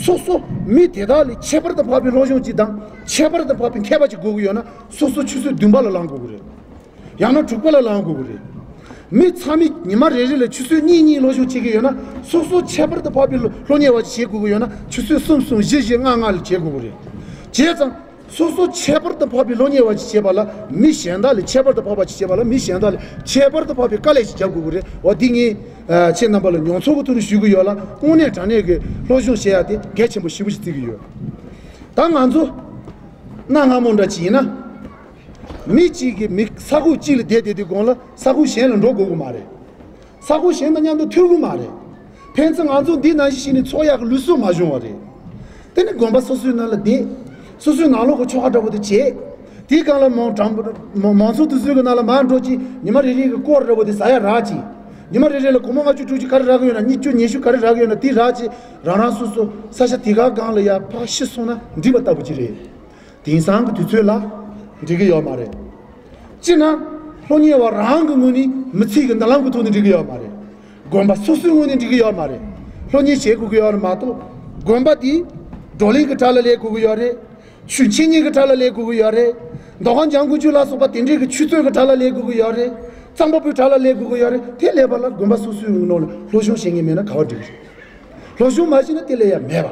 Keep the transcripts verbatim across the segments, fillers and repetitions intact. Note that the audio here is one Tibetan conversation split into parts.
སོ་སོ་མི་དེ་དག་ལས་ཁྱད་པར་དུ་འཕགས་པའི་སློབ་སྦྱོང་གཅིག་དང་ཁྱད་པར་དུ་འཕགས་པའི་མཁས་པ་གཅིག་དགོས་ཀྱི་ཡོད་ན། སོ་སོ་ཆུ་ཚོད་བདུན་པ་ལ་ལངས་དགོས་ཀྱི་རེད། ཡང་ན་དྲུག་པ་ལ་ལངས་དགོས་ཀྱི་རེད། མི་ཚང་མས་ཉི་མ་རེ་རེ་ལ་ཆུ་ཚོད་གཉིས་གཉིས་སློབ་སྦྱོང་བྱེད་ཀྱི་ཡོད་ན། སོ་སོ་ཁྱད་པར་དུ་འཕགས་པའི་སློབ་གཉེར་བ་ཞིག་བྱེད་དགོས་ཀྱི་ཡོད་ན། ཆུ་ཚོད་གསུམ་གསུམ་བཞི་བཞི་ལྔ་ལྔ་ལ་བྱེད་དགོས་ཀྱི་རེད། བྱས་ཙང་། སོ་སོ་ཁྱད་པར་དུ་འཕགས་པའི་སློབ་གཉེར་བ་ཞིག་བྱེད་པ་ལ་མི་གཞན་དག་ལས་ཁྱད་པར་དུ་འཕགས་པ་ཞིག་བྱེད་པ་ལ་མི་གཞན་དག་ལས་ཁྱད་པར་དུ་འཕགས་པའི་དཀའ་ལས་ཤིག་རྒྱག་དགོས་ཀྱི་རེད། འོ་འདི་ངས་ཨ་ཁྱེད་རྣམ་པ་ལ་མྱོང་ཚོར་གྱི་ཐོག་ནས་ཞུ་གི་ཡོད་ལ། དངོས་གནས་དྲང་གནས་ཀྱི་སློབ་སྦྱོང་བྱེད་ཡ་དེ་གལ་ཆེན་པོ་ཞེ་པོ་ཞིག་བརྩི་གི་ཡོད། ད་ང་ཚོ་གནའ་སྔ་མོ་འདྲ་ཅིག་ཡིན་ན། མི་གཅིག་གིས་མི་ས་ཁུག་གཅིག་ལ་བསྡད་བསྡད་དུས་གོང་ལ་ས་ཁུག་གཞན་ལ་འགྲོ་དགོས་ཀྱི་མ་རེད། ས་ཁུག་གཞན་དང་མཉམ་དུ་ཐུག་གི་མ་རེད། ཕན་ཚུན་ང་ཚོ་འདི་ནང་བཞིན་བྱས་ནས་འཚོ་ཡག་གི་ལུགས་སྲོལ་མ་བྱུང་བ་རེད། དེ་ནི་དགོན་པ་སོ་སོའི་ནང་ལ་བསྡད། སོ་སོའི་ནང་ལོགས་ཀྱི་ཆོ་ག་འདྲ་པོ་དེ་བྱས། དེའི་སྒང་ལ་མང་དྲང་མང་ཚོགས་དེ་ཚོའི་གི་ནང་ལ་མར་འགྲོ་ཅིག་ཉི་མ་རེ་རེ་གི་སྐོར་འདྲ་པོ་དེ་ཟ་ཡ་རག་ཅིག་ཉི་མ་རེ་རེ་ལ་སྒོར་མོ་ལྔ་བཅུ་དྲུག་ཅུ་ག་རེ་རག་གི་ཡོད་ན། ཉིས་བཅུ་ཉི་ཤུ་ག་རེ་རག་གི་ཡོད་ན། དེ་རག་ཅིག་རང་རང་སོ་སོ་ས་ཆ་དེ་ག་སྒང་ལ་ཡར་ཕར་ཤི་སོང་ན་འགྲིག་པ་ལྟ་བུ་ཅིག་རེད། དེང་སང་གི་དུས་ཚོད་ལ་འགྲིག་གི་ཡོད་མ་རེད། སྤྱིར་ན་སློབ་གཉེར་བ་རང་གི་ངོས་ནས་མི་ཚེ་གི་མདུན་ལམ་གྱི་ཐོག་ནས་འགྲིག་གི་ཡོད་མ་རེད། དགོན་པ་སོ་སོའི་ངོས་ནས་འགྲིག་གི་ཡོད་མ་རེད། སློབ་གཉེར་བྱེད་དགོས་ཀྱི་ཡོད་རེད་མ་གཏོགས། དགོན་པ་དེ་བགྲོ་གླེང་གི་གྲས་ལ་སླེབས་དགོས་ཀྱི་ཡོད་རེད། ཆོས་འཆད་ཉན་གྱི་གྲས་ལ་སླེབས་དགོས་ཀྱི་ཡོད་རེད། མདོ་ཁམས་འཇམ་མགོན་ཆོས་ལ་སོགས་པ་དེ་འདྲའི་གི་ཆོས་རྩེད་ཀྱི་གྲས་ལ་སླེབས་དགོས་ཀྱི་ཡོད་རེད། རྩོམ་པ་པོའི་གྲས་ལ་སླེབས་དགོས་ཀྱི་ཡོད་རེད། དེ་སླེབས་པ་ལ་དགོན་པ་སོ་སོའི་ངོས་ནས་སློབ་སྦྱོང་བྱེད་མཁན་མེད་ན་ག་པར་འགྲིག་གི་རེད། སློབ་སྦྱོང་མ་བྱས་ན་དེ་ལས་ཡ་མེད་པ།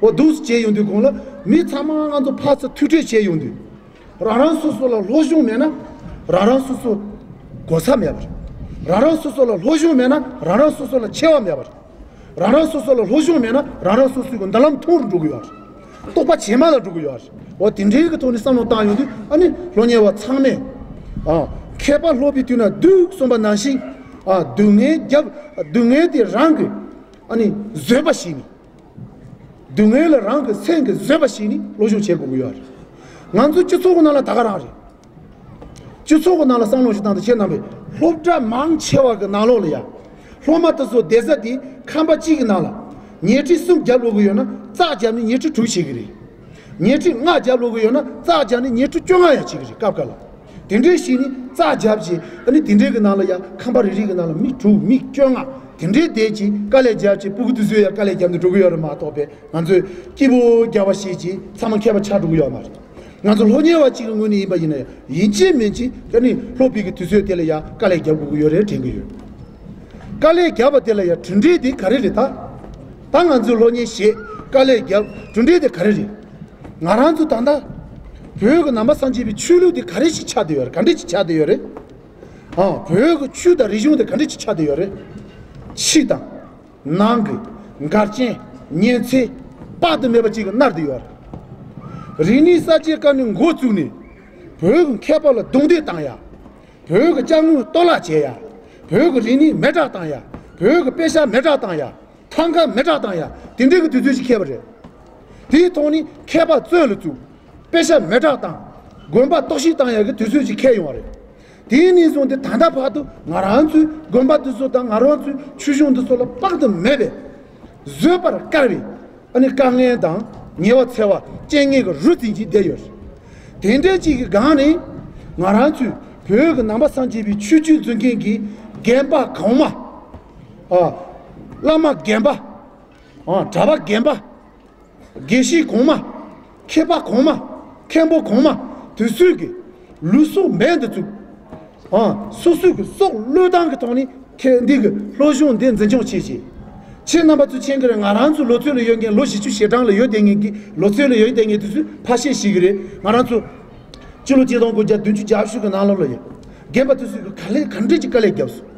འོ་འདུག་སེ་བྱས་ཡོང་དུས་གོང་ལ་མི་ཚང་མ་ང་ཚོ་ཕར་ཚུར་ཐུག་འཕྲད་བྱས་ཡོང་དུས། རང་རང་སོ་སོ་ལ་སློབ་སྦྱོང་མེད་ན་རང་རང་སོ་སོ་གོ་ས་མེད་པ་རེད། རང་རང་སོ་སོ་ལ་སློབ་སྦྱོང་མེད་ན་རང་རང་སོ་སོ་ལ་ཆེ་བ་མེད་པ་རེད། རང་རང་སོ་སོ་ལ་སློབ་སྦྱོང་མེད་ན་རང་རང་སོ་སོའི་གི་མདུན་ལམ་ཐུང་རུ་འགྲོ་གི་ཡོད་རེད། རྟོགས་པ་ཇེ་དམའ་ལ་འགྲོ་གི་ཡོད་རེད། འོ་དེ་འདྲའི་གི་ཐོག་ནས་བསམ་བློ་བཏང་ཡོང་དུས་ཨ་ནི་སློབ་གཉེར་བ་ཚང་མས་ཨ་མཁས་པ་སློབ་པའི་དུས་ན་སྡུག་གསུངས་པ་ནང་བཞིན་ཨ་སྡུག་བསྔལ་རྒྱབ་སྡུག་བསྔལ་དེ་རང་གི་ཨ་ནི་བཟོད་པ་བྱས་ནས། སྡུག་བསྔལ་ལ་རང་གི་སེམས་ཀྱིས་བཟོད་པ་བྱས་ནས་སློབ་སྦྱོང་བྱེད་དགོས་ཀྱི་ཡོད་རེད། ང་ཚོ་སྤྱི་ཚོགས་ཀྱི་ནང་ལ་ད་ག་རང་རེད། སྤྱི་ཚོགས་ཀྱི་ནང་ལ་བསམ་བློ་ཞིག་བཏང་སྟེ་ཁྱེད་རྣམ་པས་སློབ་གྲྭ་མང་ཆེ་བ་གི་ནང་ལོགས་ལ་ཡ། སློབ་མ་དེ་ཚོ་བསྡད་ས་དེ་ཁང་པ་གཅིག་གི་ནང་ལ་ཉལ་ཁྲི་གསུམ་རྒྱབ་ལོག་གི་ཡོད་ན་རྩ་རྒྱབ་ནས་ཉལ་ཁྲི་དྲུག་བྱེད་ཀྱི་རེད། ཉལ་ཁྲི་ལྔ་རྒྱབ་ལོག་གི་ཡོད་ན་རྩ་རྒྱབ་ནས་ཉལ་ཁྲི་བཅོ་ལྔ་ཡང་བྱེད་ཀྱི་རེད། སྐབས་འགའ་ལ། དེ་འདྲའི་ཞིག་ནི་རྩ་རྒྱབ་ཀྱི་ཨ་ནི་དེ་འདྲའི་གི་ནང་ལ་ཡང་ཁང་པ་རེ་རེ་གི་ནང་ལ་མི་དྲུག་མི་བཅོ་ལྔ་དེ་འདྲའི་བསྡད་ཀྱི་དཀའ་ལས་རྒྱབ་ཀྱི་སྤུ་གུ་དེ་ཚོས་ཡང་དཀའ་ལས་རྒྱབ་ནས་འགྲོ་གི་ཡོད་རེད་མ་གཏོགས་པས་ང་ཚོས་སྐྱིད་པོ་རྒྱབ་པ་ཞིག་གིས་ཚང་མ་མཁས་པ་ཆགས་འགྲོ་གི་ཡོད་མ་རེད། ང་ཚོ་སློབ་གཉེར་བ་གཅིག་གི་ངོས་ནས་ཡིན་པ་ཡིན་ན་ཡང་ཡིན་གཅིག་མིན་གཅིག་ཨ་ནི་སློབ་དཔོན་གྱི་དུས་ཚོད་དེ་ལ་ཡང་དཀའ་ལས་རྒྱབ་དགོས་ཀྱི་ཡོད་རེད་དྲན་གྱི་ཡོད། དཀའ་ལས་རྒྱབ་པ་དེ་ལ་ཡང་གྲུབ་འབྲས་དེ་ག་རེ་རེད་ད། ད་ང་ཚོས་སློབ་གཉེར་བྱས་དཀའ་ལས་རྒྱབ་གྲུབ་འབྲས་དེ་ག་རེ་རེད། ང་རང་ཚོ་ད་ལྟ་བོད་ཀྱི་ནང་པ་སངས་རྒྱས་པའི་ཆོས་ལུགས་དེ་ག་རེ་ཞིག་ཆགས་བསྡད་ཡོད་རེད། ག་འདྲ་ཞིག་ཆགས་བསྡད་ཡོད་རེད། ཨང་བོད་ཀྱི་ཆོས་དང་རིག་གཞུང་དེ་ག་འདྲ་ཞིག་ཆགས་བསྡད་ཡོད་རེད། ཕྱི་དང་ནང་གི་འགལ་རྐྱེན་ཉེན་ཚན་དཔག་ཏུ་མེད་པ་ཅིག་གིས་མནར་བསྡད་ཡོད་རེད། རིག་གནས་གསར་བརྗེའི་སྐབས་ནས་འགོ་བཙུགས་ནས་བོད་ཀྱི་མཁས་པ་ལ་རྡུང་རྡེག་བཏང་ཡ། བོད་ཀྱི་ཅ་དངོས་གཏོར་བརླག་བྱེད་ཡ། བོད་ཀྱི་རིག་གནས་མེ་སྲེག་བཏང་ཡ། བོད་ཀྱི་དཔེ་ཆ་མེ་སྲེག་བཏང་ཡ། ཐང་ག་མེ་སྲེག་བཏང་ཡ། དེ་འདྲའི་གི་དུས་ཚོད་ཅིག་འཁེལ་བ་རེད། དེའི་ཐོག་ནས་མཁས་པ་བཙོན་ལ་བཙུགས། དཔེ་ཆ་མེ་སྲེག་བཏང་། དགོན་པ་གཏོར་བཤིག་བཏང་ཡ་གི་དུས་ཚོད་ཅིག་འཁེལ་ཡོང་བ་རེད། དེའི་ནས་བཟུང་སྟེ་ད་ལྟ་བར་དུ་ང་རང་ཚོའི་དགོན་པ་འདི་ཚོ་དང་ང་རང་ཚོའི་ཆོས་གཞུང་འདི་ཚོ་ལ་དཔག་ཏུ་མེད་པའི་བཟོད་པར་དཀའ་བའི་ཨ་ནི་དཀའ་ངལ་དང་ཉེ་བར་འཚེ་བ་རྐྱེན་ངན་གྱི་རུ་འཛིན་གྱིས་བསྡད་ཡོད་རེད། དེ་འདྲའི་ཅིག་གི་སྒང་ནས་ང་རང་ཚོས་བོད་ཀྱི་ནང་པ་སངས་རྒྱས་པའི་ཆོས་བརྒྱུད་འཛིན་མཁན་གྱི་རྒན་པ་གོང་མ། ཨ། བླ་མ་རྒན་པ། ཨ། གྲྭ་པ་རྒན་པ། དགེ་བཤེས་གོང་མ། མཁས་པ་གོང་མ། མཁན་པོ་གོང་མ། དེ་ཚོས་ཀྱི་ལུས་སྲོག་འབེན་དུ་བཙུགས། ཨ། སོ་སོའི་གི་སྲོག་བློས་བཏང་གི་ཐོག་ནས་ཁྱེད་འདི་གི་སློབ་སྦྱོང་འདི་འཛིན་སྐྱོང་བྱེད་ཅིང་། ཁྱེད་རྣམ་པ་ཚོ་མཁྱེན་གི་རེད། ང་རང་ཚོ་ལོ་ཚོད་ལ་ཡོད་མཁན་ལོ་བཞི་བཅུ་ཞེ་གྲངས་ལ་ཡོད་བསྡད་མཁན་གྱི་ལོ་ཚོད་ལ་ཡོད་བསྡད་མཁན་དེ་ཚོས་ཕར་བཤད་ཤེས་གི་རེད། ང་རང་ཚོ་སྤྱི་ལོ་ཆིག་སྟོང་དགུ་བརྒྱ་བདུན་ཅུ་གྱ་བཞི་གི་ནང་ལོགས་ལ་ཡོད། རྒན་པ་དེ་ཚོས་གི་ག་ལེ་ག་འདྲས་ཀྱི་དཀའ་ལས་བརྒྱབ་སོང་།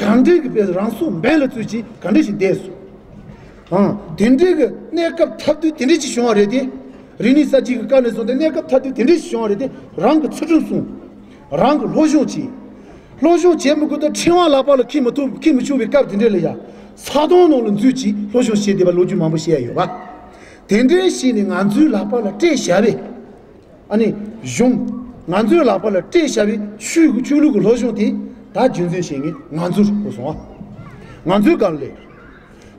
གང་འདྲས་ཀྱི་དཔེ་རང་སྲོག་འབེན་ལ་བཙུགས་ཀྱིས་གང་འདྲས་ཞིག་བསྡད་སོང་། ཨང་། དེ་འདྲས་ཀྱི་གནས་སྐབས་ཐབས་དུས་དེ་འདྲས་ཞིག་བྱུང་བ་རེད་དེ། རིག་གནས་གསར་བརྗེ་གི་སྐབས་ནས་བཟུང་སྟེ་གནས་སྐབས་ཐབས་དུས་དེ་འདྲས་ཞིག་བྱུང་བ་རེད་དེ། རང་གི་ཚུལ་ཁྲིམས་སྲུང་། རང་གི་སློབ་སྦྱོང་བྱེད། སློབ་སྦྱོང་བྱེད་མི་དགོས་དུས་ཕྲེང་བ་ལག་པ་ལ་འཁྱེར་མི་ཐུབ་འཁྱེར་མི་ཆོག་པའི་སྐབས་དེ་འདྲས་ལ་ཡ། ས་དོང་ནང་ལ་འཛུལ་གྱིས་སློབ་སྦྱོང་བྱེད་བསྡད་པ་ལོ་རྒྱུས་མང་པོ་བཤད་ཡ་ཡོད་པ། དེ་འདྲས་བྱས་ནས་ང་ཚོའི་ལག་པ་ལ་སྤྲད་བཞག་པས། ཨ་ནི་གཞུང་། ང་ཚོའི་ལག་པ་ལ་སྤྲད་བཞག་པའི་ཆོས་ཀྱི་ཆོས་ལུགས་ཀྱི་སློབ་སྦྱོང་དེ་ད་རྒྱུན་འཛིན་བྱེད་མཁན་ང་ཚོར་གོ་སོང་ཨ། ང་ཚོའི་སྒང་ལས།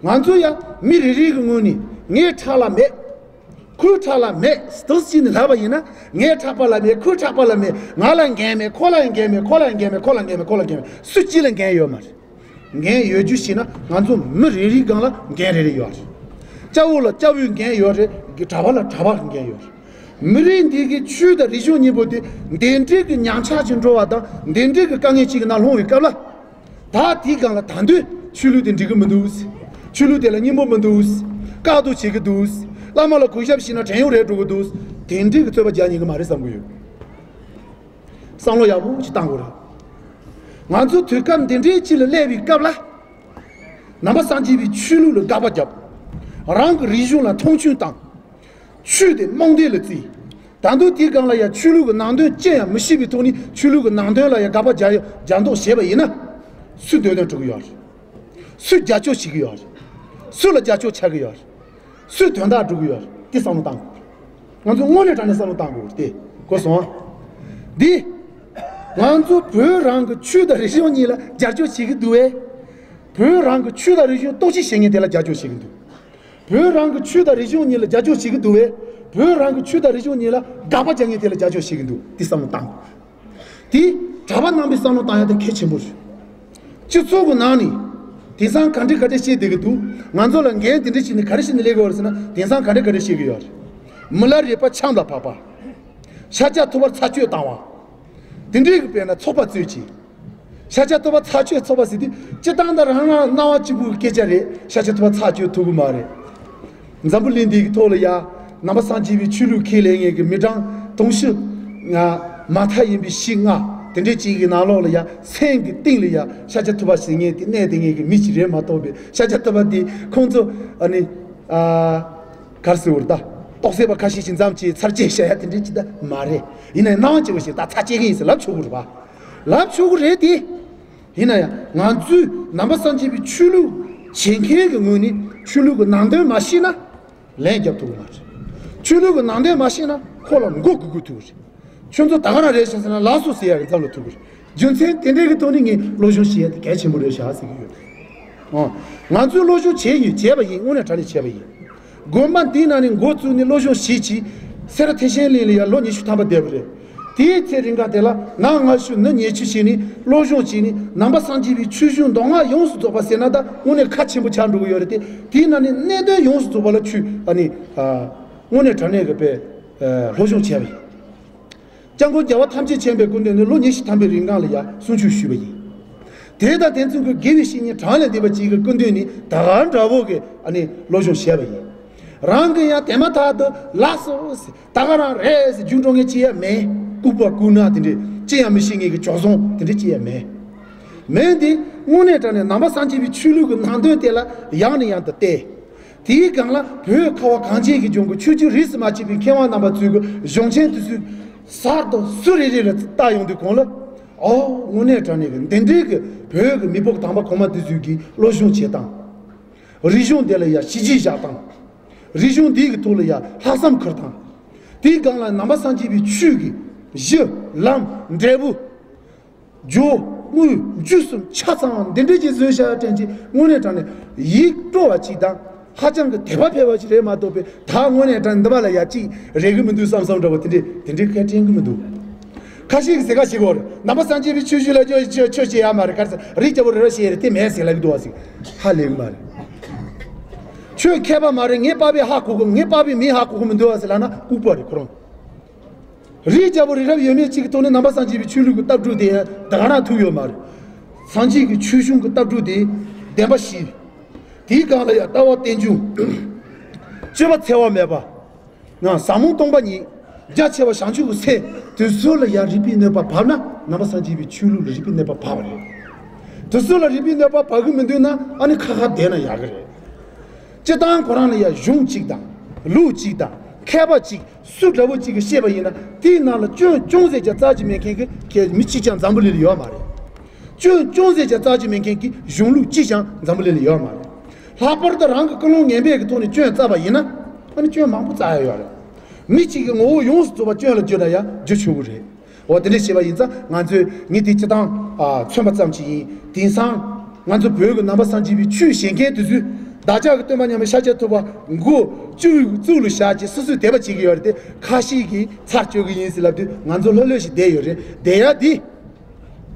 ང་ཚོ་ཡང་མི་རེ་རེ་གི་ངོས་ནས་ངའི་ཕྲག་ལ་མེད། ཁོའི་ཕྲག་ལ་མེད་དུ་ཕྱིན་ནས་ལབ་པ་ཡིན་ན། ངའི་ཕྲག་པ་ལ་མེད། ཁོའི་ཕྲག་པ་ལ་མེད། ང་ལ་འགན་མེད། ཁོ་ལ་འགན་མེད། ཁོ་ལ་འགན་མེད། ཁོ་ལ་འགན་མེད། ཁོ་ལ་འགན་མེད། སུ་གཅིག་ལ་འགན་ཡོད་མ་རེད། འགན་ཡོད་རྒྱུ་ཞིག་ན་ང་ཚོ་མི་རེ་རེའི་སྒང་ལ་འགན་རེ་རེ་ཡོད་རེད། སྐྱ་བོ་ལ་སྐྱ་བོའི་འགན་ཡོད་རེད། གྲྭ་པ་ལ་གྲྭ་པ་གི་འགན་ཡོད་རེད། མི་རིགས་འདི་གི་ཆོས་དང་རིག་གཞུང་གཉིས་པོ་དེ་འདི་འདྲའི་གི་ཉམས་ཆག་ཅིག་འགྲོ་བ་དང་འདི་འདྲའི་གི་དཀའ་ངལ་ཅིག་གི་ནང་ལྷུང་བའི་སྐབས་ལ། ད་དེའི་སྒང་ལ་ད་དུང་ཆོས་ལུགས་དེ་འགྲིག་གི་མི་འདུག། ཆོས་ལུགས་དེ་ལ་སྙིང་པོ་མི་འདུག། བཀག་སྡོམ་བྱེད་ཀྱི་འདུག། བླ་མ་ལ་གུས་ཞབས་བྱས་ན་བྲན་གཡོག་རེད་འགྲོ་གི་འདུག། དེ་འདྲའི་གི་རྩོད་པ་རྒྱག་ཉན་གི་མ་རེད་བསམ་གི་ཡོད། བསམ་བློ་ཡག་པོ་ཅིག་བཏང་དགོས་རེད། ང་ཚོ་དུས་སྐབས་འདི་འདྲའི་ཅིག་ལ་སླེབས་པའི་སྐབས་ལ། ནང་པ་སངས་རྒྱས་པའི་ཆོས་ལུགས་ལ་དགག་པ་བརྒྱབ། རང་གི་རིག་གཞུང་ལ་མཐོང་ཆུང་བཏང་། ཆོས་དེ་རྨོངས་དད་ལ་བརྩིས། ད་དུང་དེའི་སྒང་ལ་ཡང་ཆོས་ལུགས་ཀྱི་ནང་དོན་ཅི་ཡང་མི་ཤེས་པའི་ཐོག་ནས་ཆོས་ལུགས་ཀྱི་ནང་དོན་ལ་ཡང་དགག་པ་རྒྱག་རྒྱག་མདོག་བྱས་པ་ཡིན་ན། སུས་འདོད་དོན་སྒྲུབ་ཀྱི་ཡོད་རེད། སུས་རྒྱབ་སྐྱོར་བྱེད་ཀྱི་ཡོད་རེད། སུ་ལ་རྒྱབ་སྐྱོར་ཆགས་ཀྱི་ཡོད་རེད། སུས་དོན་དག་སྒྲུབ་ཀྱི་ཡོད་རེད། དེ་བསམ་བློ་བཏང་དགོས་རེད། ང་ཚོ་དངོས་གནས་དྲང་གནས་བསམ་བློ་བཏང་དགོས་རེད་དེ། གོ་སོང་ཨ། འདི། ང་ཚོ་བོད་རང་གི་ཆོས་དང་རིག་གཞུང་གཉིས་ལ་རྒྱབ་སྐྱོར་བྱེད་ཀྱི་འདུག་བས། བོད་རང་གི་ཆོས་དང་རིག་གཞུང་གཏོར་བཤིག་བྱེད་མཁན་དེ་ལ་རྒྱབ་སྐྱོར་བྱེད་ཀྱི་འདུག། བོད་རང་གི་ཆོས་དང་རིག་གཞུང་གཉིས་ལ་རྒྱབ་སྐྱོར་བྱེད་ཀྱི་འདུག་བས། བོད་རང་གི་ཆོས་དང་རིག་གཞུང་གཉིས་ལ་དགག་པ་རྒྱག་མཁན་དེ་ལ་རྒྱབ་སྐྱོར་བྱེད་ཀྱི་འདུག། འདི་བསམ་བློ་བཏང་དགོས། དེ་གྲྭ་པ་རྣམ་པས་བསམ་བློ་བཏང་ཡ་དེ་གལ་ཆེན་པོ་རེད། སྤྱི་ཚོགས་ཀྱི་ནང་ནས་དེང་སང་ག་འདྲ་ག་འདྲ་བཤད་བསྡད་ཀྱི་འདུག། ང་ཚོ་ལ་འགན་དེ་འདྲ་བྱས་ནས་ག་རེ་བྱས་ནས་སླེབས་ཀྱི་ཡོད་རེད་ཟེར་ན། དེང་སང་ག་འདྲ་ག་འདྲ་བཤད་ཀྱི་ཡོད་རེད། མི་ལ་རས་པ་ཆམ་ལ་བབས་པ། ཤཱཀྱ་ཐུབ་པར་ཚར་གཅོད་བཏང་བ། དེ་འདྲའི་གི་དཔེར་ན་ཚོགས་པ་རྩོད་ཅིང་། ཤཱཀྱ་ཐུབ་པ་ཚར་གཅོད་ཚོགས་པ་ཟེར་དུས་སྤྱིར་བཏང་ད་རང་རང་སྣང་བ་གཅིག་པུའི་སྐད་ཆ་རེད། ཤཱཀྱ་ཐུབ་པ་ཚར་གཅོད་ཐུབ་ཀྱི་མ་རེད། འཛམ་བུ་གླིང་འདི་གི་ཐོག་ལ་ཡ། ནང་པ་སངས་རྒྱས་པའི་ཆོས་ལུགས་ཁས་ལེན་མཁན་གྱི་མི་གྲངས་དུང་ཕྱུར་ལྔ། མ་མཐའ་ཡིན་པའི་བཞི་ལྔ། དེ་འདྲའི་ཅིག་གི་ནང་ལོགས་ལ་ཡ། སེམས་ཀྱི་གཏིང་ལ་ཡ། ཤཱཀྱ་ཐུབ་པ་ཟེར་མཁན་དེ་གནས་དེ་ངེད་ཀྱི་མི་ཞིག་རེད་མ་གཏོགས་པའི། ཤཱཀྱ་ཐུབ་པ་དེ་ཁོང་ཚོ་ཨ་ནི། ཨ། ག་རེ་ཟེར་དགོས་རེད་ད། རྟོགས་སད་པ་ཁ་ཤས་ཤིག་མཚམས་ཀྱི་ཚར་གཅོད་བྱ་ཡ་དེ་འདྲའི་ཅིག་ད་མ་རེད། ཡིན་ནའི་སྣང་བ་སྐྱིད་པོ་ཞིག་ད་ཚར་གཅོད་མཁན་ཡིན་ཟེར་ལབ་ཆོག་གི་རེད་པ། ལབ་ཆོག་གི་རེད་དེ། ཡིན་ན་ཡང་ང་ཚོས་ནང་པ་སངས་རྒྱས་པའི་ཆོས་ལུགས་བྱེད་མཁན་གྱི་ངོས་ནས་ཆོས་ལུགས་ཀྱི་ནང་དོན་མ་ཤེས་ན་ལན་རྒྱབ་ཐུབ་ཀྱི་མ་རེད། ཆོས་ལུགས་ཀྱི་ནང་དོན་མ་ཤེས་ན་ཁོ་ལ་མགོ་སྒུར་དགོས་ཐུག་གི་རེད། ཁྱོད་ཚོ་ད་ག་རང་རེད་ཤག་ཟེར་ན་ལགས་སོ་ཟེར་ཡག་གི་མཚམས་ལ་ཐུག་གི་རེད། རྒྱུ་མཚན་དེ་འདྲའི་གི་ཐོག་ནས་ངས་སློབ་སྦྱོང་བྱེད་ཡ་དེ་གལ་ཆེན་པོ་རེད་ཤག་ཟེར་གྱི་ཡོད། ཨོ། ང་ཚོས་སློབ་སྦྱོང་བྱས་ཡིན། བྱས་པ་ཡིན། དངོས་གནས་དྲང་གནས་བྱས་པ་ཡིན། དགོན་པ་འདིའི་ནང་ནས་འགོ་བཙུགས་ནས་སློབ་སྦྱོང་བྱེད་ཅིག། སེ་ར་ཐེག་ཆེན་གླིང་ལ་ཡ་ལོ་ཉི་ཤུ་ཐམ་པ་བསྡད་པ་རེད། དེའི་ཚེ་རིང་ག་དེ་ལ་ན་ང་ཤུ་ན་ཉེ་ཆུ་བྱས་ནས་སློབ་སྦྱོང་བྱས་ནས་ནང་པ་སངས་རྒྱས་པའི་ཆོས་གཞུང་མདོ་སྔགས་ཡོངས་སུ་རྫོགས་པ་ཟེར་ན་ད་དངོས་གནས་ཁ་ཆེན་པོ་ཆགས་འགྲོ་གི་ཡོད་རེད་དེ། དེའི་ནང་ནས་གནད་དོན་ཡོངས་སུ་རྫོགས་པ་ལ་ཆོས་ཨ་ནི། ཨ། དངོས་གནས་དྲང་གནས་ཀྱི་དཔེ། ཨ། སློབ་སྦྱོང་བྱས་པ་ཡིན། སྐྱབས་མགོན་རྒྱལ་བ་ཐམས་ཅད་མཁྱེན་པའི་སྐུ་མདུན་ནས་ལོ་ཉི་ཤུ་ཐམ་པའི་རིང་གང་ལ་ཡ་གསུང་ཆོས་ཞུས་པ་ཡིན། དེ་དང་དེ་མཚུངས་ཀྱི་དགེ་བའི་བཤེས་གཉེན་གྲངས་ལས་འདས་པ་ཅིག་གི་སྐུ་མདུན་ནས་ད་ག་འདྲ་བོ་གི་ཨ་ནི་སློབ་སྦྱོང་བྱས་པ་ཡིན། རང་གི་ཡང་དེ་མ་ཐག་ཏུ་ལགས་སོ་ཟེར། ད་ག་རང་རེད་ཟེར་རྒྱུགས་འགྲོ་མཁན་ཅི་ཡང་མེད། ལྐུགས་པ་ལྐུགས་ནག་དེ་འདྲས་ཅི་ཡང་མི་ཤེས་མཁན་གྱི་བྱོལ་སོང་དེ་འདྲས་ཅི་ཡང་མེད། མེད་འདི་དངོས་གནས་དྲང་གནས་ནང་པ་སངས་རྒྱས་པའི་ཆོས་ལུགས་ཀྱི་ནང་དོན་དེ་ལ་ཡང་ནས་ཡང་དུ་བལྟས། དེའི་སྒང་ལ་བོད་ཁ་བ་གངས་ཅན་གྱི་ལྗོངས་ཀྱི་ཆོས་བརྒྱུད་རིས་སུ་མ་ཆད་པའི་མཁས་དབང་རྣམ་པ་ཚོའི་གི་གཞུང་ཆེན་དེ་ཚོའི་གསར་དུ་སུ་རེ་རེ་ལ་བལྟ་ཡོང་དུས་གོང་ལ། ཨོ། དངོས་གནས་དྲང་གནས་ཀྱི་འདི་འདྲའི་གི་བོད་ཀྱི་མི་རབས་དང་པ་གོང་མ་དེ་ཚོའི་གི་སློབ་སྦྱོང་བྱེད་སྟངས། རིག་གཞུང་དེ་ལ་ཡ་གཞི་གཅིག་བཞག་སྟངས། རིག་གཞུང་འདིའི་གི་ཐོག་ལ་ཡ་ལྷག་བསམ་ཁུར་སྟངས། དེའི་སྒང་ལ་ནང་པ་སངས་རྒྱས་པའི་ཆོས་ཀྱི་གཞི་ལམ་འབྲས་བུ། སྦྱོར་དངོས་རྒྱུད་གསུམ་ཆ་ཚང་བ་འདི་འདྲའི་ཅིག་བཟོས་བཞག་དྲན་ཅིག། དངོས་གནས་དྲང་གནས་ཡིད་སྤྲོ་བ་ཅིག་དང་ཧ་ཅང་གི་དད་པ་འཕེལ་བ་ཅིག་རེད་མ་གཏོགས་པའི་ད་དངོས་གནས་དྲང་གནས་འདི་པ་ལ་ཡ་ཅིག་རེག་གི་མི་འདུག་བསམ་བསམ་འདྲ་བོ་དེ་འདྲའི་དེ་འདྲའི་སྐད་དྲན་གི་མི་འདུག། ཁ་ཤས་ཀྱིས་ཟེར་ཁ་ཤས་གོ་རེད། ནང་པ་སངས་རྒྱས་པའི་ཆོས་བརྒྱུད་ལ་ཆོས་ཆོས་ཆོས་བྱེད་ཡ་མ་རེད། ག་རེ་ཟེར་རིགས་རྒྱལ་པོ་རི་རབ་བཤད་རེད་དེ་མེད་ཟེར་ལབ་ཀྱི་འདུག་བ་ཟེར། ཧ་ལས་གི་མ་རེད། ཆོས་མཁས་པ་མ་རེད། ངའི་པ་ཕས་ཧ་གོ་གི། ངའི་པ་ཕས་མི་ཧ་གོ་གི་མི་འདུག་བ་ཟེར་ལབ་ན་ལྐུགས་པ་རེད་ཁོ་རང་། རིགས་རྒྱལ་པོ་རི་རབ་ཡོད་མེད་ཅིག་གི་ཐོག་ནས་ནང་པ་སངས་རྒྱས་པའི་ཆོས་ལུགས་ཀྱི་ལྟ་གྲུབ་དེ་ད་ག་རང་ཐུག་ཡོད་མ་རེད། སངས་རྒྱས་ཀྱི་ཆོས་གཞུང་གི་ལྟ་གྲུབ་དེ་བདེན་པ་བཞི། དེའི་སྒང་ལ་ཡང་ལྟ་བ་རྟེན་འབྱུང་། སྤྱོད་པ་འཚེ་བ་མེད་པ། ང་ཟབ་མོ་སྟོང་པ་ཉིད། རྒྱ་ཆེ་བ་བྱང་ཆུབ་ཀྱི་སེམས། དེ་ཚོ་ལ་ཡང་རིག་པའི་གནོད་པ་བབས་ན་ནང་པ་སངས་རྒྱས་པའི་ཆོས་ལུགས་ལ་རིག་པའི་གནོད་པ་བབས་པ་རེད། དེ་ཚོ་ལ་རིག་པའི་གནོད་པ་བབས་ཀྱི་མི་འདུག་ན་ཨ་ནི་ཁ་ཁ་བསྡད་ན་ཡག་གི་རེད། སྤྱིར་བཏང་ཁོ་རང་ལ་ཡང་གཞུང་གཅིག་དང་། ལུགས་གཅིག་དང་། མཁས་པ་གཅིག་སུ་འདྲ་བོ་གཅིག་གིས་བཤད་པ་ཡིན་ན་དེའི་ནང་ལ་སྐྱོན་ཅུང་ཟད་ཀྱང་རྩ་ཆེ་མེད་མཁན་གྱི་མི་གཅིག་ཀྱང་འཛམ་བུ་གླིང་ལ་ཡོད་མ་རེད། སྐྱོན་ཅུང་ཟད་ཀྱང་རྩ་ཆེ་མེད་མཁན་གྱི་གཞུང་ལུགས་གཅིག་ཀྱང་འཛམ་བུ་གླིང་ལ་ཡོད་མ་རེད། ལྷག་པར་དུ་རང་གི་ཀུན་སློང་ངན་པའི་གི་ཐོག་ནས་སྐྱོན་བཙལ་བ་ཡིན་ན་ཨ་ནི་སྐྱོན་མང་པོ་བཙལ་ཡ་ཡོད་རེད། མི་གཅིག་གི་ངོ་བོ་ཡོངས་སུ་རྫོགས་པ་སྐྱོན་ལ་བརྗོད་ན་ཡང་བརྗོད་ཆོག་གི་རེད། འོ་དེ་འདྲ་བྱས་པ་ཡིན་ཙང་ང་ཚོས་ངས་དེ་སྤྱིར་བཏང་ཨ་མཚོན་པ་ཙམ་ཞིག་ཡིན། དེང་སང་ང་ཚོ་བོད་ཀྱི་ནང་པ་སངས་རྒྱས་པའི་ཆོས་བྱེད་མཁན་དེ་ཚོས་བདག་ཅག་གི་སྟོན་པ་མཉམ་མེད་ཤཱཀྱ་ཐུབ་པ་མགོ་བཅུ་བའི་གཙུག་ལ་བཞག་ཅིག་སོ་སོས་དད་པ་བྱེད་ཀྱི་ཡོད་རེད་དེ། ཁ་ཤས་ཀྱིས་ཚར་གཅོད་ཀྱི་ཡིན་ཟེར་ལབ་དུས་ང་ཚོ་ལྷོད་ལྷོད་ཞིག་བསྡད་ཡོད་རེད། བསྡད་ཡ་དེ་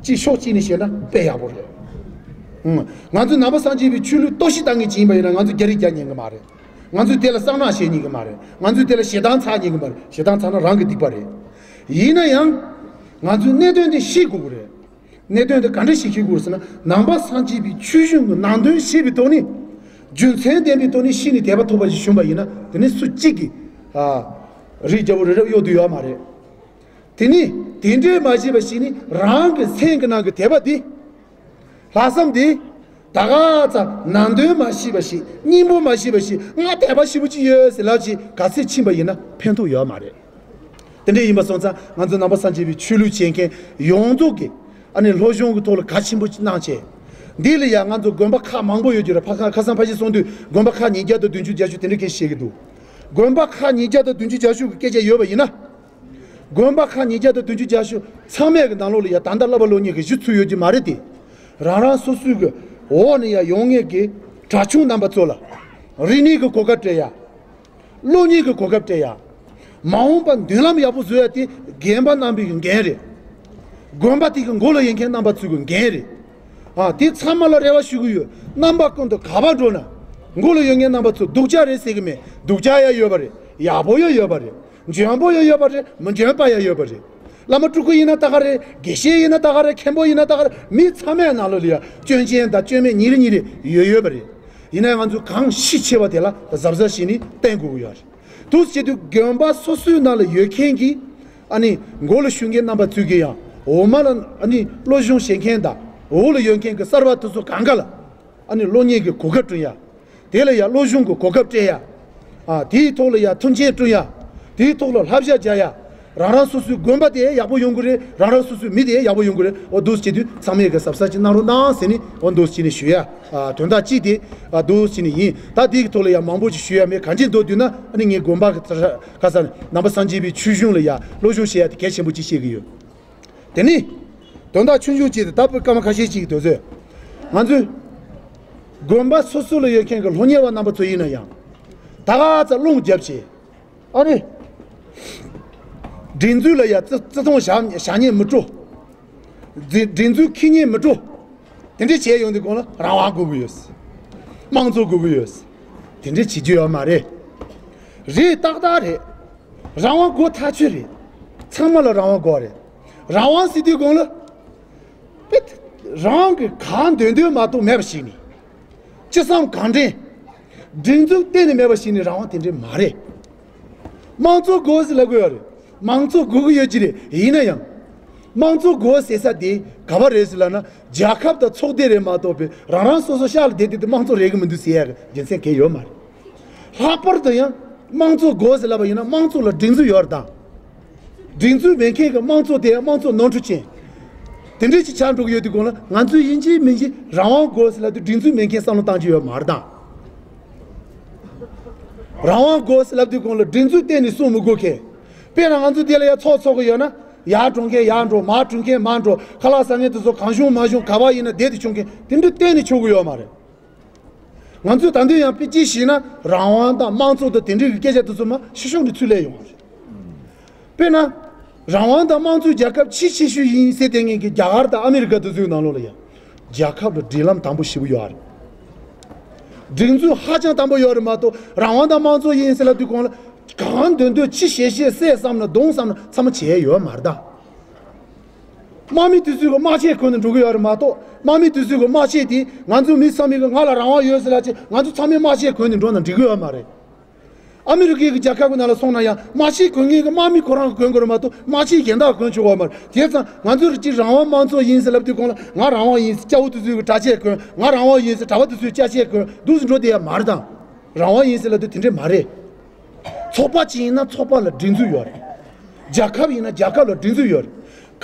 ཅིག་ཕྱོགས་གཅིག་ནས་བཤད་ན་དཔེ་ཡག་པོ་རེད། ཨང་། ང་ཚོ་ནང་པ་སངས་རྒྱས་པའི་ཆོས་ལུགས་གཏོར་བཤིག་བཏང་མཁན་ཅིག་ཡིན་པ་ཡིན་ན་ང་ཚོ་རྒྱ་རིགས་རྒྱག་ཉན་གི་མ་རེད། ང་ཚོས་དེ་ལ་གསང་སྔགས་བཤད་ཉན་གི་མ་རེད། ང་ཚོས་དེ་ལ་ཞེ་སྡང་ཚ་ཉན་གི་མ་རེད། ཞེ་སྡང་ཚ་ན་རང་གི་སྡིག་པ་རེད། ཡིན་ན་ཡང་། ང་ཚོས་གནད་དོན་དེ་ཤེས་དགོས་ཀྱི་རེད། གནད་དོན་དེ་ག་འདྲ་ཞིག་ཤེས་དགོས་ཟེར་ན། ནང་པ་སངས་རྒྱས་པའི་ཆོས་གཞུང་གི་ནང་དོན་ཤེས་པའི་ཐོག་ནས། རྒྱུ་མཚན་ལྡན་པའི་ཐོག་ནས་ཤེས་ནས་དད་པ་ཐོབ་པ་ཞིག་བྱུང་བ་ཡིན་ན། དེ་ནི་སུ་གཅིག་གིས། ཨ། རིའི་རྒྱལ་པོ་རི་རབ་གཡོ་འདོད་ཡོད་མ་རེད། དེ་ནི་དེ་འདྲའི་མ་བྱས་པ་ཞིག་ནི་རང་གི་སེམས་ཀྱི་ནང་གི་དད་པ་དེ། ལྷག་བསམ་དེ། ད་ག་ཚ་ནང་དོན་མ་ཤེས་པ་ཞིག་སྙིང་པོ་མ་ཤེས་པ་ཞིག་ང་དད་པ་ཞེ་པོ་ཅིག་ཡོད་ཟེར་ལབ་ཅིག་ག་ཚོད་ཕྱིན་པ་ཡིན་ན་ཕན་ཐོགས་ཡོད་མ་རེད། དེ་འདྲ་ཡིན་པ་སོང་ཙང་ང་ཚོ་ནང་པ་སངས་རྒྱས་པའི་ཆོས་ལུགས་བྱེད་མཁན་ཡོངས་རྫོགས་ཀྱིས་ཨ་ནི་སློབ་སྦྱོང་གི་ཐོག་ལ་གལ་ཆེན་པོ་ཅིག་གནང་བྱས། འདི་ལ་ཡང་ང་ཚོ་དགོན་པ་ཁག་མང་པོ་ཡོད་ཀྱི་རེད། ཕ་ཁ་ཁ་སང་ཕ་གཞིས་གསུང་དུས་དགོན་པ་ཁག་ཉིས་བརྒྱ་དང་བདུན་ཅུ་བརྒྱད་ཅུ་དེ་འདྲ་སྐད་ཆ་བཤད་ཀྱི་འདུག་དགོན་པ་ཁག་ཉིས་བརྒྱ་དང་བདུན་ཅུ་བརྒྱད་ཅུ་གི་སྐད་ཆ་ཡོད་པ་ཡིན་ན། དགོན་པ་ཁག་ཉིས་བརྒྱ་དང་བདུན་ཅུ་བརྒྱད་ཅུ་ཚང་མའི་གི་ནང་ལོགས་ལ་ཡ་ད་ལྟ་བསླབ་པ་སློབ་གཉེར་གི་གཞི་ཚུད་ཡོད་ཀྱི་མ་རེད་དེ། རང་རང་སོ་སོའི་གི་འོག་ནས་ཡ་ཡོང་མཁན་གི་གྲྭ་ཆུང་རྣམ་པ་ཚོ་ལ་རིག་གནས་གི་གོ་སྐབས་སྤྲད་ཡ། སློབ་གཉེར་གི་གོ་སྐབས་སྤྲད་ཡ། མ་འོངས་པ་མདུན་ལམ་ཡག་པོ་བཟོ་ཡ་དེ་རྒན་པ་རྣམ་པའི་གི་འགན་རེད། དགོན་པ་དེ་གི་མགོ་ལ་ཡོད་མཁན་རྣམ་པ་ཚོའི་གི་འགན་རེད། ཨ། དེ་ཚང་མ་ལ་རེ་བ་ཞུ་གི་ཡོད། རྣམ་པ་ཀུན་ཏུ་ག་པར་འགྲོ་ན། མགོ་ལ་ཡོད་མཁན་རྣམ་པ་ཚོ་སྡུག་ཅག་རེད་ཟེར་གི་མེད། སྡུག་ཅག་ཡ་ཡོད་པ་རེད། ཡག་པོ་ཡ་ཡོད་པ་རེད། འཇོན་པོ་ཡ་ཡོད་པ་རེད། མི་འཇོན་པ་ཡ་ཡོད་པ་རེད། བླ་མ་སྤྲུལ་སྐུ་ཡིན་ན་ད་ག་རེད། དགེ་བཤེས་ཡིན་ན་ད་ག་རེད། མཁན་པོ་ཡིན་ན་ད་ག་རེད། མི་ཚང་མའི་ནང་ལོགས་ལ་ཡ་སྐྱོན་ཅན་དང་སྐྱོན་མེད་ཉིན་རེ་ཉིན་རེ་ཡོད་ཡོད་པ་རེད། ཡིན་ན་ཡང་ང་ཚོས་གང་ཤེས་ཆེ་བ་དེ་ལ་གཟབ་གཟབ་བྱས་ནས་བསྟེན་དགོས་ཀྱི་ཡོད་རེད། འདུག་སེ་བྱེད་དུས་དགོན་པ་སོ་སོའི་ནང་ལ་ཡོད་མཁན་གྱི་ཨ་ནི་མགོ་ལ་ཞུགས་མཁན་རྣམ་པ་ཚོས་ཀྱི་ཡང་འོག་མ་ལ་ཨ་ནི་སློབ་སྦྱོང་བྱེད་མཁན་དང་འོག་ལ་ཡོད་མཁན་གྱི་གསར་པ་དེ་ཚོ་གང་ག་ལ་ཨ་ནི་སློབ་གཉེར་གྱི་གོ་སྐབས་བསྐྲུན་ཡ། དེ་ལ་ཡང་སློབ་སྦྱོང་གི་གོ་སྐབས་སྤྲད་ཡ། ཨ། དེའི་ཐོག་ལ་ཡང་མཐུན་རྐྱེན་བསྐྲུན་ཡ། དེའི་ཐོག་ལ་བསླབ་བྱ་རྒྱག་ཡ། རང་རང་སོ་སོའི་དགོན་པ་དེ་ཡག་པོ་ཡོང་གི་རེད། རང་རང་སོ་སོའི་མི་དེ་ཡག་པོ་ཡོང་གི་རེད། འོ་འདུག་སེ་བྱེད་དུས་ཚང་མས་གི་གཟབ་གཟབ་ཅིག་གནང་རོགས་གནང་ཟེར་ནས་འོ་འདུག་སེ་བྱས་ནས་ཞུ་ཡ། ཨ། དོན་དག་གཅིག་དེ། ཨ། འདུག་སེ་བྱས་ནས་ཡིན། ད་དེའི་ཐོག་ལ་ཡང་མང་པོ་ཞིག་ཞུ་ཡ་མེད། གང་ཅི་འདུག་བསྡུས་ན་ཨ་ནི་ངའི་དགོན་པ་གི་ཁ་སང་ནང་པ་སངས་རྒྱས་པའི་ཆོས་གཞུང་ལ་ཡ་སློབ་སྦྱོང་བྱེད་ཡ་དེ་གལ་ཆེན་པོ་ཅིག་བཤད་གི་ཡོད། དེ་ནི། དོན་དག་ཆུང་ཆུང་གཅིག་དེ་ད་བུ་སྐར་མ་ཁ་ཤས་ཅིག་གི་དུས་ཚོད། ང་ཚོས། དགོན་པ་སོ་སོ་ལ་ཡོད་མཁན་གྱི་སློབ་གཉེར་བ་རྣམ་པ་ཚོ་ཡིན་ན་ཡང་། ད་ག་ཚ་རླུང་རྒྱབ་བྱས། ཨ་ནི། སྒྲིག་འཛུགས་ལ་ཡ་བརྩི་བརྩི་མཐོང་བཞག་བཞག་ཉེན་མི་སྤྲོ། སྒྲིག་སྒྲིག་འཛུགས་འཁྱེར་ཉེན་མི་སྤྲོ། དེ་འདྲས་བྱས་ཡོང་དུས་གོང་ལ་རང་དབང་དགོས་ཀྱི་ཡོད། དམངས་གཙོ་དགོས་ཀྱི་ཡོད། དེ་འདྲས་བྱེད་རྒྱུ་ཡོད་མ་རེད། རེད། ཏག་ཏག་རེད། རང་དབང་དགོས་ཐག་ཆོད་རེད། ཚང་མ་ལ་རང་དབང་དགོས་རེད། རང་དབང་ཟེར་དུས་གོང་ལ། པེ། རང་གི་གང་འདོད་འདོད་མ་གཏོགས་མེད་པ་ཞིག་ནི། ཅི་བསམ་གང་དྲན། སྒྲིག་འཛུགས་གཏན་ནས་མེད་པ་ཞིག་ནི་རང་དབང་དེ་འདྲས་མ་རེད། དམངས་གཙོ་དགོས་ཟེར་ལབ་གི་ཡོད་རེད། དམངས་གཙོ་དགོས་ཀྱི་ཡོད་ཀྱི་རེད། ཡིན་ན་ཡང་། དམངས་གཙོ་དགོས་ཟེར་ས་དེ་ག་པ་རེད་ཟེར་ལབ་ན་རྒྱལ་ཁབ་དང་ཚོགས་སྡེ་རེད་མ་གཏོགས་པའི་རང་རང་སོ་སོ་ཤག་ལ་བསྡད་དེ་དེ་དམངས་གཙོ་རེད་གི་མི་འདུག་ཟེར་ཡ་གི་རྒྱུ་མཚན་གང་ཡོད་མ་རེད། ལྷག་པར་དུ་ཡང་དམངས་གཙོ་དགོས་ཟེར་ལབ་པ་ཡིན་ན་དམངས་གཙོ་ལ་སྒྲིག་འཛུགས་ཡོད་རེད་དང་། སྒྲིག་འཛུགས་མེད་མཁན་གྱི་དམངས་གཙོ་དེ་དམངས་གཙོ་ནོར་འཁྲུལ་ཅན། དེ་འདྲས་ཅིག་ཆགས་འགྲོ་གི་ཡོད་དུས་གོང་ལ་ང་ཚོས་ཡིན་གཅིག་མིན་གཅིག་རང་དབང་དགོས་ཟེར་ལབ་དུས་སྒྲིག་འཛུགས་མེད་མཁན་བསམ་བློ་བཏང་རྒྱུ་ཡོད་མ་རེད་དང་། རང་དབང་དགོས་ཟེར་ལབ་དུས་གོང་ལ་སྒྲིག་འཛུགས་གཏན་ནས་སྲུང་མི་དགོས་མཁན། དཔེར་ན་ང་ཚོ་དེ་ལ་ཡ་ཚོགས་ཚོགས་གི་ཡོད་ན་ཡར་འགྲོ་མཁན་ཡར་འགྲོ། མར་འགྲོ་མཁན་མར་འགྲོ། ཁ་ལག་ཟ་མཁན་དེ་ཚོ་གང་བྱུང་མང་བྱུང་ག་པ་ཡིན་ན་བསྡད་དེ་བྱུང་མཁན་དེ་འདྲ་གཏན་ནས་ཆོག་གི་ཡོད་མ་རེད། ང་ཚོས་ད་དུང་ཡང་དཔེ་ཅིག་བཤད་ན་རང་དབང་དང་དམངས་གཙོ་དང་དེ་འདྲའི་གི་སྐད་ཆ་དེ་ཚོ་མ་ཤི་ཤོག་ནས་ཚུར་སླེབས་ཡོང་བ་རེད། དཔེར་ན། རང་དབང་དང་དམངས་གཙོའི་རྒྱལ་ཁབ་ཆེས་ཆེ་ཤོས་ཡིན་ཟེར་བསྡད་མཁན་གྱི་རྒྱ་གར་དང་ཨ་མི་རི་ཀ་དེ་ཚོའི་ནང་ལོགས་ལ་ཡང་རྒྱལ་ཁབ་ལ་སྒྲིག་ལམ་དམ་པོ་ཞེ་པོ་ཡོད་རེད། སྒྲིག་འཛུགས་ཧ་ཅང་དམ་པོ་ཡོད་རེད་མ་གཏོགས་རང་དབང་དང་དམངས་གཙོ་ཡིན་ཟེར་ལབ་དུས་གོང་ལ་གང་འདོད་འདོད་ཅི་བྱེད་བྱེད་བསད་བསམ་ན་རྡུང་བསམ་ན་ཚང་མ་བྱས་ཡོད་མ་རེད་ད། དམག་མི་དེ་ཚོས་གི་དམག་ཆས་གོན་ནས་འགྲོ་གི་ཡོད་རེད་མ་གཏོགས་དམག་མི་དེ་ཚོས་གི་དམག་ཆས་དེ་ང་ཚོ་མི་ཚང་མས་གི་ང་ལ་རང་དབང་ཡོད་ཟེར་ལབ་ཅིག་ང་ཚོ་ཚང་མས་དམག་ཆས་གོན་ནས་འགྲོ་ན་འགྲིག་གི་ཡོད་མ་རེད། ཨ་མི་རི་ཀའི་གི་རྒྱལ་ཁབ་གི་ནང་ལ་སོང་ན་ཡང་དམག་ཆས་གོན་མཁན་གི་དམག་མི་ཁོ་རང་གི་གོན་དགོས་རེད་མ་གཏོགས་དམག་ཆས་གཞན་དག་གོན་ཆོག་གི་ཡོད་མ་རེད། བྱས་ཙང་ང་ཚོ་རི་སྤྱིར་རང་དབང་དམངས་གཙོ་ཡིན་ཟེར་ལབ་དུས་གོང་ལ་ང་རང་དབང་ཡིན་ཟེར་སྐྱ་བོ་དེ་ཚོས་གི་གྲྭ་ཆས་གོན། ང་རང་དབང་ཡིན་ཟེར་གྲྭ་པ་དེ་ཚོས་སྐྱ་ཆས་གོན་འདུག་སེ་འགྲོ་བསྡད་ཡ་མ་རེད་དང་། རང་དབང་ཡིན་ཟེར་ལབ་དུས་དེ་འདྲས་མ་རེད། ཚོགས་པ་ཅིག་ཡིན་ན་ཚོགས་པ་ལ་སྒྲིག་འཛུགས་ཡོད་རེད། རྒྱལ་ཁབ་ཡིན་ན་རྒྱལ་ཁབ་ལ་སྒྲིག་འཛུགས་ཡོད་རེད།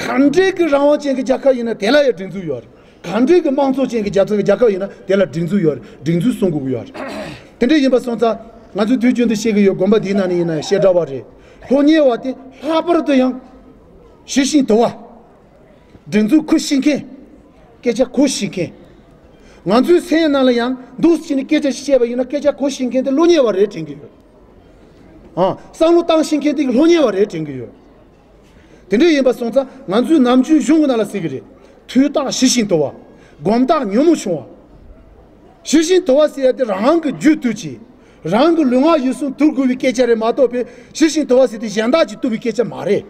གང་འདྲའི་གི་རང་དབང་ཅན་གི་རྒྱལ་ཁབ་ཡིན་ན་དེ་ལ་ཡང་སྒྲིག་འཛུགས་ཡོད་རེད། གང་འདྲའི་གི་དམངས་གཙོ་ཅན་གི་རྒྱལ་ཁབ་རྒྱལ་ཁབ་ཡིན་ན་དེ་ལ་སྒྲིག་འཛུགས་ཡོད་རེད། སྒྲིག་འཛུགས་སྲུང་དགོས་ཀྱི་ཡོད་རེད། དེ་འདྲ་ཡིན་པ་སོང་ཙང་ང་ཚོས་དུས་རྒྱུན་དུ་བཤད་ཀྱི་ཡོད། དགོན་པ་འདིའི་ནང་ནས་ཡིན་ན་ཡང་བཤད་གྲྭ་བ་རེད། སློབ་གཉེར་བ་དེ་ལྷག་པར་དུ་ཡང་ཤེས་བཞིན་དུལ་བ། སྒྲིག་འཛུགས་གོ་ཤེས་མཁན། སྐད་ཆ་གོ་ཤེས་མཁན། ང་ཚོའི་སེམས་ནང་ལ་ཡང་འདུག་སེ་བྱས་ནས་སྐད་ཆ་ཞིག་བཤད་པ་ཡིན་ན་སྐད་ཆ་གོ་ཤེས་མཁན་དེ་སློབ་གཉེར་བ་རེད་དྲན་གྱི་ཡོད། ཨང་། བསམ་བློ་བཏང་ཤེས་མཁན་དེ་སློབ་གཉེར་བ་རེད་དྲན་གྱི་ཡོད། དེ་འདྲ་ཡིན་པ་སོང་ཙང་ང་ཚོའི་ནམ་རྒྱུན་གཞུང་གི་ནང་ལ་ཟེར་གི་རེད། ཐོས་རྟགས་ཤེས་བཞིན་དུལ་བ། སྒོམ་རྟགས་ཉོན་མོངས་ཆུང་བ། ཤེས་བཞིན་དུལ་བ་ཟེར་ཡ་དེ་རང་གི་རྒྱུད་དུལ་གྱིས། རང་གི་ལུས་ངག་ཡིད་གསུམ་དུལ་དགོས་པའི་སྐད་ཆ་རེད་མ་གཏོགས་པའི་ཞི་ཞིང་དུལ་བ་ཟེར་དེ་གཞན་དག་གིས་བཏུབ་པའི་སྐད་ཆ་མ་རེད།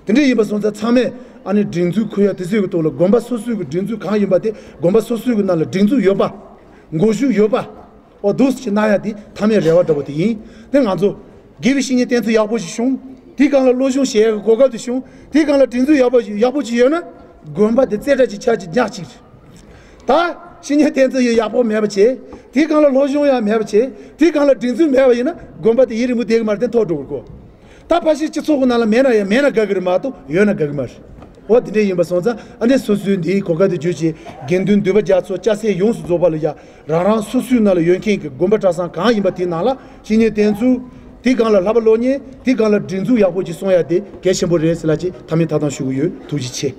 དེ་འདྲ་ཡིན་པ་སོང་ཙང་ཚང་མས་ཨ་ནི་སྒྲིག་འཛུགས་ཁུར་ཡ་དེ་ཚོའི་གི་ཐོག་ལ་དགོན་པ་སོ་སོའི་གི་སྒྲིག་འཛུགས་གང་ཡིན་པ་དེ་དགོན་པ་སོ་སོའི་གི་ནང་ལ་སྒྲིག་འཛུགས་ཡོད་པ། འགོ་ཤུགས་ཡོད་པ། འོ་འདུག་སེ་གནང་ཡ་དེ་མཐའ་མའི་རེ་བ་འདྲ་པོ་དེ་ཡིན། དེ་ང་ཚོ་དགེ་བའི་བཤེས་གཉེན་བསྟེན་ཚུལ་ཡག་པོ་ཞིག་བྱུང་། དེའི་སྒང་ལ་སློབ་སྦྱོང་བྱེད་ཡ་གི་གོ་སྐབས་དེ་བྱུང་། དེའི་སྒང་ལ་སྒྲིག་འཛུགས་ཡག་པོ་ཞིག་ཡག་པོ་ཅིག་ཡོད་ན་དགོན་པ་དེ་རྩེ་གྲ་ཅིག་ཆགས་ཅིག་ཉག་ཅིག་རེད། ད་བཤེས་གཉེན་བསྟེན་ཚུལ་ཡང་ཡག་པོ་མེད་པ་བྱས། དེའི་སྒང་ལ་སློབ་སྦྱོང་ཡང་མེད་པ་བྱས། དེའི་སྒང་ལ་སྒྲིག་འཛུགས་མེད་པ་ཡིན་ན་དགོན་པ་དེ་ཡུན་རིང་པོ་བསྡད་གི་མ་རེད། དེ་འཐོར་འགྲོ་གི་རེད་གོ། ད་ཕལ་ཆེར་སྤྱི་ཚོགས་ཀྱི་ནང་ལ་མེད་ན་ཡང་མེད་ན་དགའ་གི་རེད་མ་གཏོགས་ཡོད་ན་དགའ་གི་མ་རེད། འོ་དེ་འདྲ་ཡིན་པ་སོང་ཙང་ཨ་ནི་སོ་སོའི་འདིའི་གོ་སྐབས་དེ་བརྒྱུད་བྱས་དགེ་འདུན་འདུས་པ་རྒྱ་མཚོ་སྐྱ་སེར་ཡོངས་སུ་རྫོགས་པ་ལ་ཡ་རང་རང་སོ་སོའི་ནང་ལ་ཡོད་མཁན་གྱི་དགོན་པ་གྲྭ་ཚང་གང་ཡིན་པ་དེའི་ནང་ལ་བཤེས་གཉེན་བསྟེན་ཚུལ། དེའི་སྒང་ལ་བསླབ་པ་སློབ་གཉེར། དེའི་སྒང་ལ་སྒྲིག་འཛུགས་ཡག་པོ་ཅིག་སྲུང་ཡ་དེ་གལ་ཆེན་པོ་རེད་ཟེར་ལབ་ཅིག་མཐའ་མའི་ཐོག་དང་ཞུ་གི་ཡོད། ཐུགས་རྗེ་ཆེ།